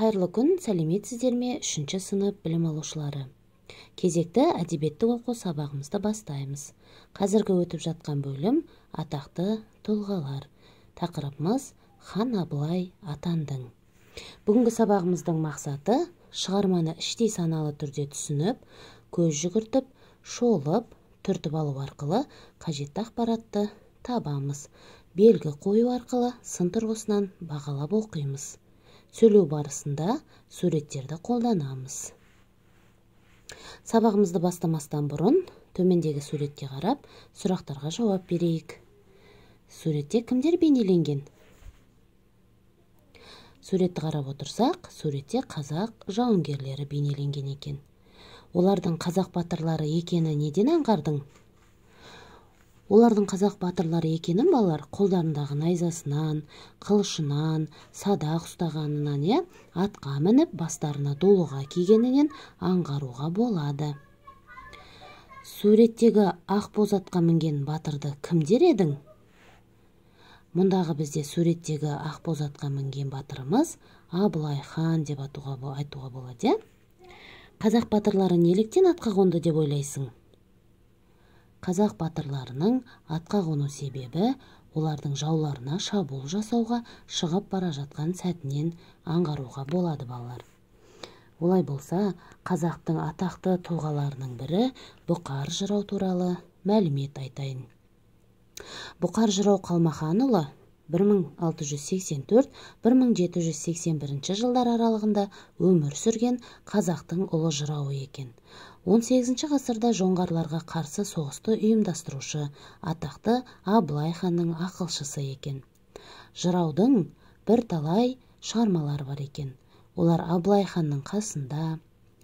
Қайырлы күн, сәлеметсіздер ме, 3-ші сынып білім алушылары. Кезекті әдебиетті оқу сабағымызды бастаймыз. Қазіргі өтіп жатқан бөлім атақты тұлғалар. Тақырыбымыз хан Абылай атандың. Бүгінгі сабағымыздың мақсаты шығарманы іштей саналы түрде түсініп, көз жүгіртіп, шолып, түртіп алу арқылы қажетті ақпаратты табамыз. Белгі қою арқылы сын тұрғысынан бағалап оқимыз. Сөйлеу барысында суреттерді қолданамыз. Сабағымызды бастамастан бұрын төмендегі суретке қарап, сұрақтарға жауап берейік. Суретте кімдер бейнеленген? Суретті қарап отырсақ, суретте қазақ жауынгерлері бейнеленген екен. Олардың қазақ батырлары екені неден аңғардың? Олардың қазақ батырлары екенін балалар қолдарындағы найзасынан, қылышынан, садақ ұстағанынан, атқа мініп, бастарына дулыға кигенінен аңғаруға болады. Суреттегі ақбоз атқа мінген батырды кімдер едің? Мұндағы бізде суреттегі ақбоз атқа мінген батырымыз Абылай хан деп айтуға болады. Қазақ батырлары неліктен атқа қонды деп ойлайсың? Қазақ батырларының атқа қону себебі олардың жауларына шабуыл жасауға шығып бара жатқан сәтінен аңғаруға болады балалар. Олай болса, қазақтың атақты тұлғаларының бірі Бұқар жырау туралы мәлімет айтайын. Бұқар жырау Қалмаханұлы 1684-1781 жылдар аралығында өмір сүрген қазақтың ұлы жырауы екен. 18 ғасырда жоңғарларға қарсы соғысты ұйымдастырушы атақты Абылай ханның ақылшысы екен. Жыраудың бірталай шығармалары бар екен. Олар Абылай ханның қасында,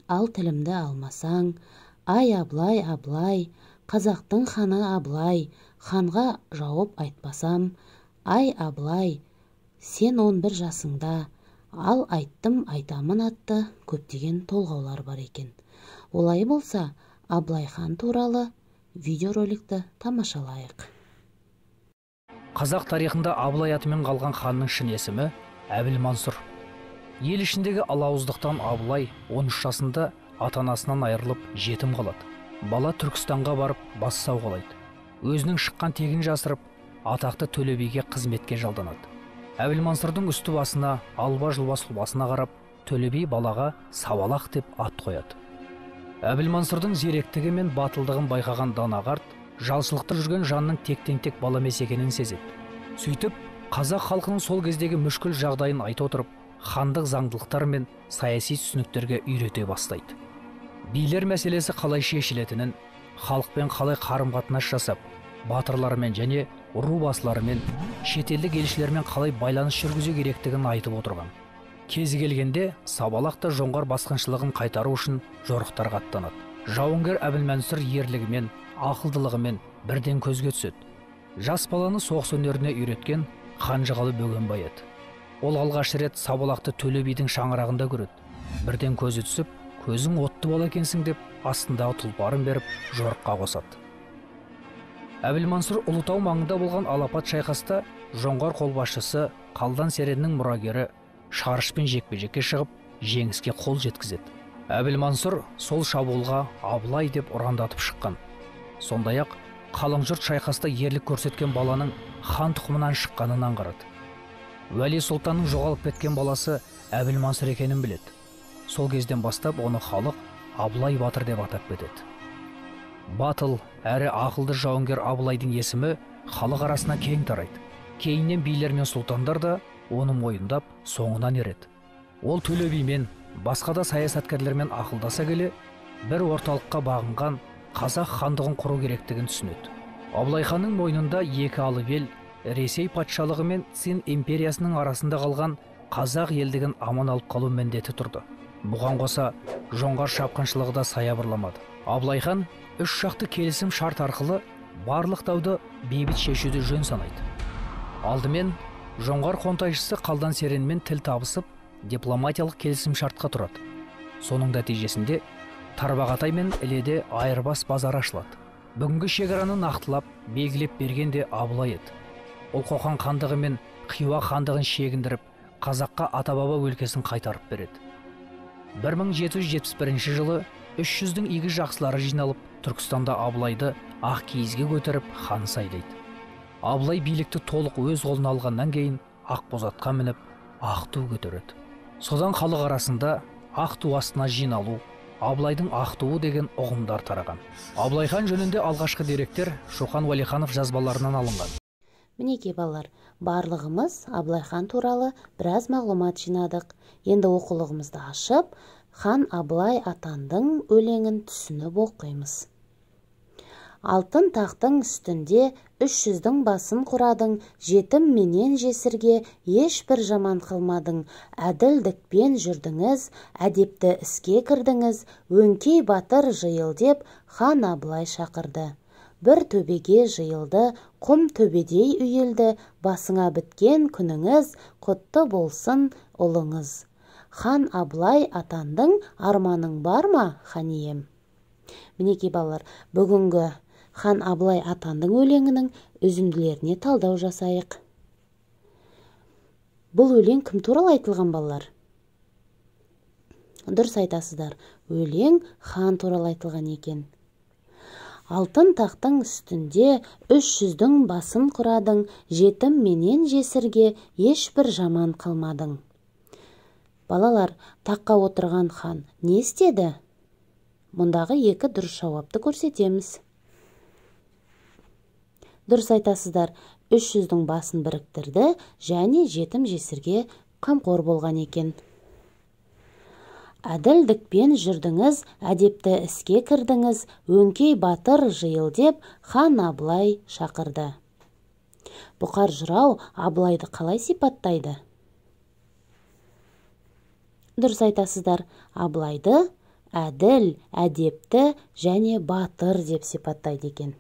Ал тілімді алмасаң, Ай Абылай, Абылай, Қазақтың ханы Абылай, ханға жауап айтпасам, Ай Абылай, сен 11 жасыңда, ал айттым айтамын атты көптеген толғаулар бар екен. Олай болса, Абылай хан туралы видеороликті тамашалайық. Қазақ тарихында Абылай атымен қалған ханның шын есімі Әбілмансұр. Ел ішіндегі алауыздықтан Абылай 13 жасында ата-анасынан айырылып жетім қалады. Бала Түркістанға барып бас сауғалайды. Өзінің шыққан тегін жасырып, атақты Төле биге қызметке жалданады. Әбілмансұрдың үсті басына, алба-жұлба сұлбасына қарап, Төле би балаға Сабалақ деп ат қояды. Әбілмансұрдың зеректігі мен батылдығын байқаған дана қарт, жалшылықта жүрген жанның тектен-тек бала емес екенін сезеді. Сөйтіп, қазақ халқының сол кездегі мүшкіл жағдайын айта отырып, хандық заңдылықтар мен саяси түсініктерге үйрете бастайды. Билер мәселесі қалай шешілетінін, халықпен қалай қарым-қатынас жасап, батырларымен және ру басыларымен, шетелдік елшілермен қалай байланыс жүргізу керектігін айтып отырған. Кезі келгенде Сабалақ та жоңғар басқыншылығын қайтару үшін жорықтарға аттанады. Жауынгер Әбілмансұр ерлігімен, ақылдылығымен бірден көзге түседі. Жас баланы соғыс өнеріне үйреткен Қанжығалы Бөгенбай еді. Ол алғаш рет Сабалақты Төле бидің шаңырағында көреді. Бірден көзі түсіп, көзің отты бала екенсің деп астындағы тұлпарын беріп жорыққа қосады. Әбілмансұр Ұлытау маңында болған алапат шайқаста жоңғар қолбасшысы Қалдан Сереннің мұрагері Шарышпен жекпе-жекке шығып, жеңіске қол жеткізеді. Әбілмансұр сол шабуылға Абылай деп ұрандатып шыққан. Сондай-ақ, қалың жұрт шайқаста ерлік көрсеткен баланың хан тұқымынан шыққанын аңғарады. Уәли сұлтанның жоғалып кеткен баласы Әбілмансұр екенін біледі. Сол кезден бастап оны халық Абылай батыр деп атап кетеді. Батыл әрі ақылды жауынгер Абылайдың есімі халық арасына кең тарайды. Кейіннен билер мен сұлтандар да оны мойындап, соңынан ереді. Ол Төле бимен, басқа да саясаткерлермен ақылдаса келе, бір орталыққа бағынған қазақ хандығын құру керектігін түсінеді. Абылай ханның мойнында екі алып ел, Ресей патшалығы мен Цин империясының арасында қалған қазақ елдігін аман алып қалу міндеті тұрды. Бұған қоса, жоңғар шапқыншылығы да саябырламады. Абылай хан үш жақты келісім шарт арқылы барлық дауды бейбіт шешуді жөн санайды. Алдымен жоңғар қонтайшысы Қалдан Серенмен тіл табысып, дипломатиялық келісім шартқа тұрады. Соның нәтижесінде Тарбағатай мен Іледе айырбас базары ашылады. Бүгінгі шекараны нақтылап, белгілеп берген де Абылай еді. Ол Қоқан хандығы мен Хиуа хандығын шегіндіріп, қазаққа ата-баба өлкесін қайтарып береді. 1771 жылы 300-дің игі жақсылары жиналып, Түркістанда Абылайды ақ киізге көтеріп хан сайлайды. Абылай билікті толық өз қолына алғаннан кейін Ақбозатқа мініп, ақ ту көтереді. Содан халық арасында ақ ту астына жиналу, Абылайдың ақ туы деген ұғымдар тараған. Абылай хан жөнінде алғашқы деректер Шоқан Уәлиханов жазбаларынан алынған. Мінекей балалар, барлығымыз Абылай хан туралы біраз мағлұмат жинадық. Енді оқулығымызды ашып, хан Абылай атандың өлеңін түсініп оқимыз. Алтын тақтың үстінде 300-дің басын құрадың, жетім менен жесірге ешбір жаман қылмадың, әділдікпен жүрдіңіз, әдепті іске кірдіңіз, өңкей батыр жиыл деп хан Абылай шақырды. Бір төбеге жиылды, құм төбедей үйілді, басыңа біткен күніңіз, құтты болсын ұлыңыз. Хан Абылай атандың арманың бар ма, хан ием? Мінекей балалар, бүгінгі хан Абылай атандың өлеңінің үзінділеріне талдау жасайық. Бұл өлең кім туралы айтылған балалар? Дұрыс айтасыздар, өлең хан туралы айтылған екен. Алтын тақтың үстінде 300-дің басын құрадың, жетім менен жесірге ешбір жаман қылмадың. Балалар, таққа отырған хан не істеді? Мұндағы екі дұрыс жауапты көрсетеміз. Дұрыс айтасыздар, 300-дің басын біріктірді және жетім жесірге қамқор болған екен. Әділдікпен жүрдіңіз, әдепті іске кірдіңіз, өңкей батыр жиыл деп хан Абылай шақырды. Бұқар жырау Абылайды қалай сипаттайды? Дұрыс айтасыздар, Абылайды әділ, әдепті және батыр деп сипаттайды екен.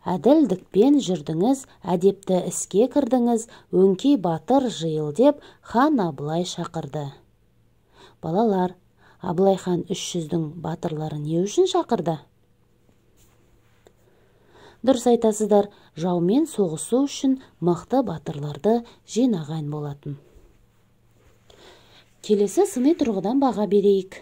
Әділдікпен жүрдіңіз, әдепті іске кірдіңіз, өңкей батыр жиыл деп хан Абылай шақырды. Балалар, Абылай хан 300-дің батырлары не үшін шақырды? Дұрыс айтасыздар, жаумен соғысу үшін мықты батырларды жинаған болатын. Келесі сыни тұрғыдан баға берейік.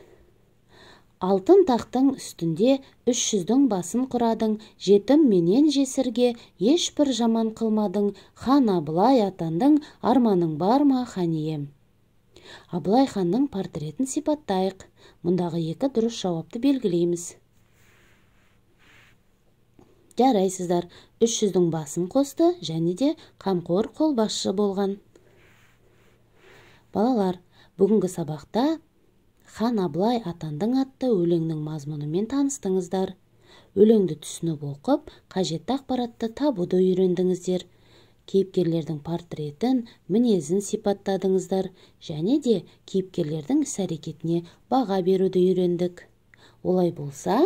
Алтын тақтың үстінде 300-дің басын құрадың, жетім менен жесірге ешбір жаман қылмадың, хан Абылай атандың арманың бар ма, хан ием? Абылай ханның портретін сипаттайық. Мұндағы екі дұрыс жауапты белгілейміз. Жарайсыздар, 300-дің басын қосты және де қамқор қолбасшы болған. Балалар, бүгінгі сабақта хан Абылай атандың атты өлеңнің мазмұнымен таныстыңыздар. Өлеңді түсініп оқып, қажетті ақпаратты табуды үйрендіңіздер. Кейіпкерлердің портретін, мінезін сипаттадыңыздар және де кейіпкерлердің іс-әрекетіне баға беруді үйрендік. Олай болса,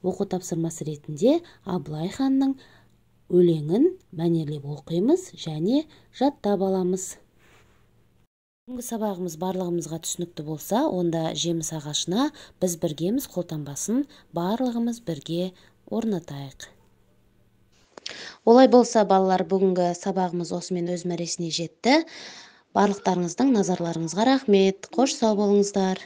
оқу тапсырмасы ретінде Абылай ханның өлеңін мәнерлеп оқимыз және жаттап аламыз. Бүгінгі сабағымыз барлығымызға түсінікті болса, онда жеміс ағашына біз біргеміз қолтаңбасын барлығымыз бірге орнатайық. Олай болса, балалар, бүгінгі сабағымыз осымен өз мәресіне жетті. Барлықтарыңыздың назарларыңызға рахмет. Қош сау болыңыздар.